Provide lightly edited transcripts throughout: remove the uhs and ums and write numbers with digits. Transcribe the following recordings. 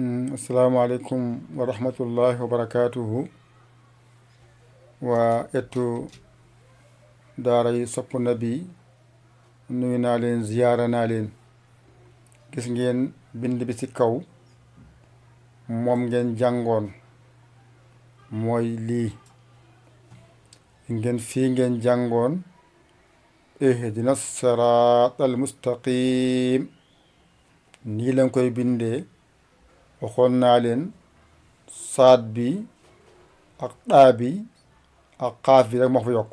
Assalamualaikum warahmatullahi wabarakatuhu waa ettu daara yi sopp nabi nuyu naa leen ziyaara naa leen gis ngeen bind bi ci kaw moom ngeen jàngoon mooy lii ngeen fii ngeen jàngoon ihdina siraatal mustaqim nii lañ koy bindee waxoon naa leen saad bi ak daa bi ak xaaf bi rek moo fa yokk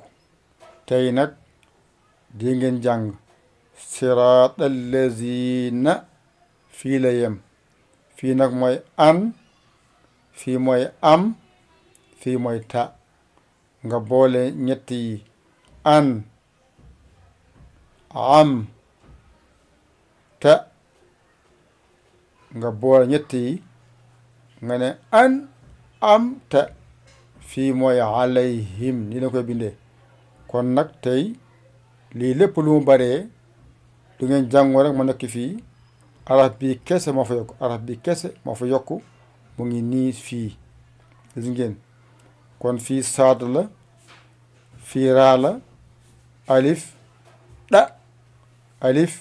tey nag di ngeen jàng siraatal lazina fii la yem fii nag mooy an fii mooy am fii mooy ta nga boole ñett yi an am ta nga boole ñett yi nga ne an am ta fii mooy alayhim ni la koy bindee kon nag tey lii lépp lu mu baree du ngeen jàngoo rek ma nekk fii araf bi kese moo fa yokk araf bi kese moo fa yokk mu ngi nii fii gis ngeen kon fii saad la fii raa la alif da alif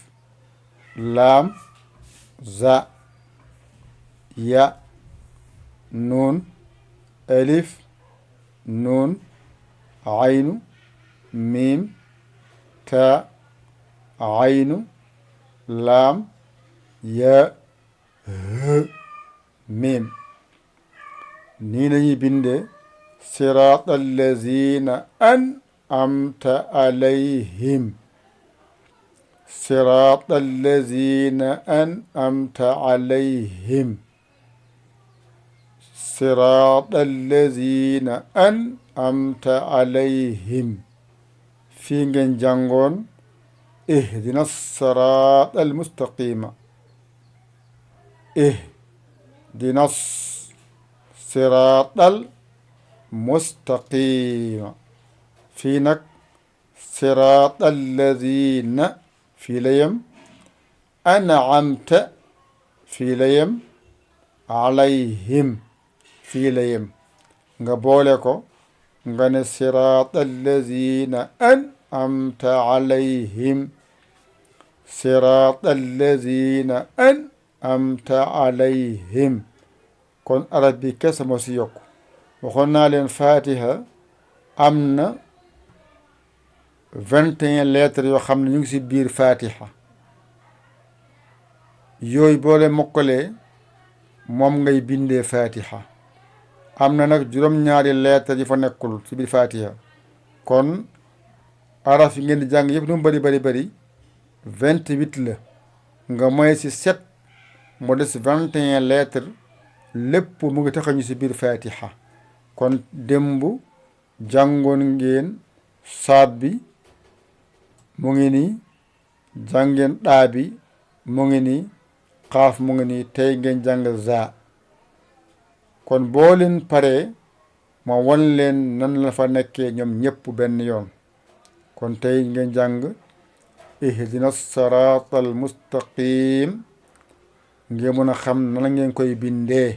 laam za ya nuun alif nuun aynu miim ta aynu laam ya miim nii lañuy bindee siraatal lazina an'amta alayhim siraatal lazina an'amta alayhim siraatal lazina an'amta alayhim fii ngeen jàngoon ihdina siraatal mustaqima ihdina siraatal mustaqima fii nag siraatal lazina fii la yem an'amta fii la yem alayhim fii la yem nga boole ko nga ne siraatal lazina an'amta alayhim siraatal lazina an'amta alayhim kon arab bi kese moo si yokk waxoon naa leen fatiha am na 21 lettres yoo xam ne ñu ngi si biir fatiha yooyu boole mokkalee moom ngay bindee fatiha am na nag juróom-ñaari lettres yi fa nekkul ci biir fatiha kon araf yi ngeen di jàng yëpp lu mu bari 28 la nga moy si 7 mu des 21 lettres lépp mu ngi taxañu si biir fatiha kon démb jàngoon ngeen saad bi mu ngi nii jàngeen daa bi mu ngi nii xaaf mu ngi nii tey ngeen jàng za kon boo leen paree ma won leen nan la fa nekkee ñoom ñëpp benn yoon kon tey ngeen jàng ihdina siraatal mustaqim ngeen mën a xam nan ngeen koy bindee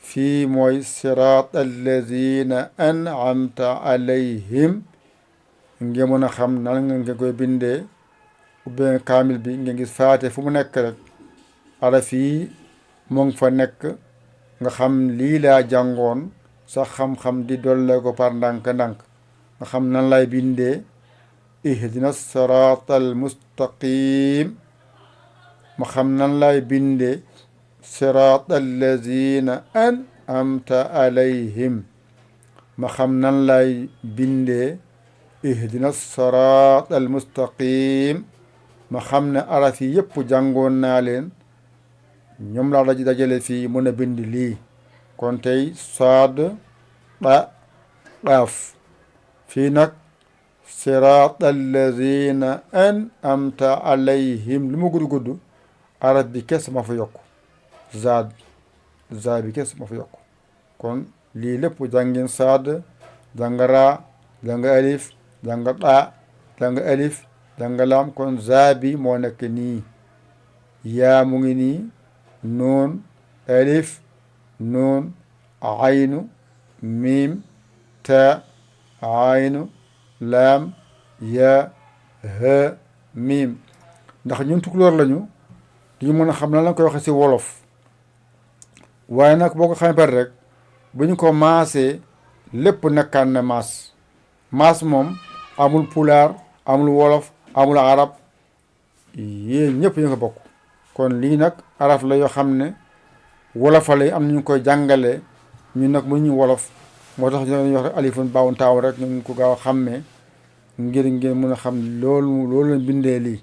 fii mooy siraatal lazina an'amta alayhim ngeen mën a xam nan ngeen koy bindee ubbeen kaamil bi ngeen gis faate fu mu nekk rek araf yi mu ngi fa nekk nga xam lii laa jàngoon sax xam-xam di dolle ko par ndànk-ndànk nga xam nan lay bindee ihdina siraatal mustaqim ma xam nan lay bindee siraatal lazina an'amta alayhim ma xam nan lay bindee ihdina siraatal mustaqim ma xam ne araf yi yëpp jàngoon naa leen ñoom laa dajale fii mën a bind lii kon tey saad da qaaf fii nag siraatal lazina an'amta alayhim lu mu gudd araf bi kes ma fa yokk zaad bi kes ma fa yokk kon lii lépp jàngeen saad jàng raa jàng alif jàng daa jàng alif jàng laam kon zaa bi moo nekk nii yaa mu ngi nii nuun alif nuun aynu miim ta aynu laam ya ha miim. ndax ñun tukulóor lañu duñu mën a xam lan lañ koy waxe ci wolof, waaye nag boo ko xamee pare rek bu ñu ko maasee lépp nekkaan na maas. maas moom amul pulaar amul wolof amul arab, yéen ñëpp ñu ko bokk. kon lii nag araf la yoo xam ne wolofale yi am na ñu koy jàngalee, ñun nag mënuñu wolof, moo tax ñu wax alifun baawun taaw rek ñu ko gaaw a xàmmee ngir ngeen mën a xam loolu lañ bindee lii.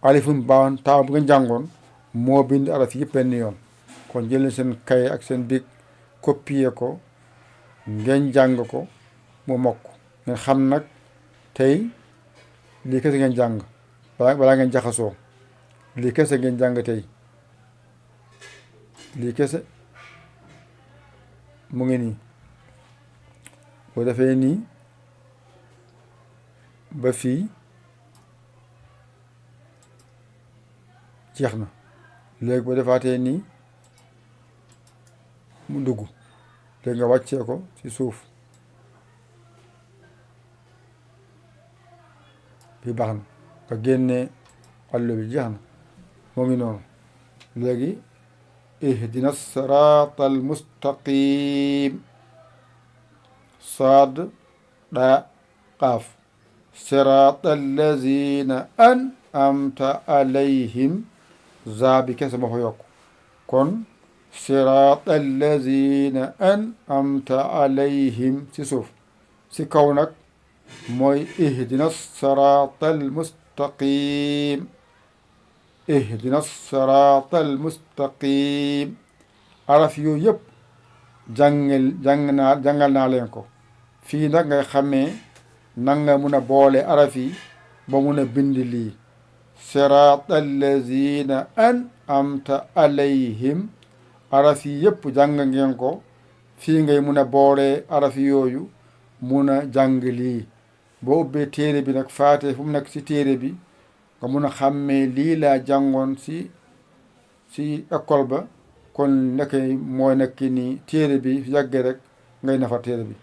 alifun baawun taaw bu ngeen jàngoon moo bind araf yëpp benn yoon. kon jëleen seen kay ak seen big copier ko ngeen jàng ko mu mokk. ngeen xam nag tey lii kese ngeen jàng balaa ngeen jaxasoo, lii kese ngeen jàng tey, lii kese mu ngi nii. boo defee nii ba fii jeex na. léegi boo defaatee nii mu dugg, léegi nga wàccee ko ci suuf bi baax na, nga génnee àll bi jeex na. moo ngi noonu. léegi ihdina sirata al mustaqim saad daa qaaf sirata allazina an'amta alayhim zaa bi kese moo fa yokk. kon sirata allazina an'amta alayhim ci suuf, ci kaw nag mooy ihdina sirata al mustaqim ihdina sirata al mustaqim. araf yooyu yëpp jàngal naa leen ko. fii nag ngay xamee nan nga mun a boole araf yi ba mun a bind lii sirata allazina an'amta alayhim. araf yi yëpp jàng ngeen ko, fii ngay mun a boole araf yooyu mun a jàng lii. boo ubbee téere bi nag faate fu mu nekk ci téere bi nga mun a xàmmee lii laa jàngoon ci école ba. kon nekk mooy nekk nii téere bi yàggee rek ngay nafar téere bi.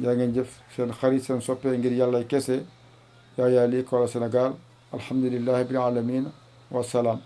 jaa ngeen jëf. seen xarit seen soppee ngir yàlla kese Yaya Li École Sénégal. alhamdulillahi bil alamin wasalaam.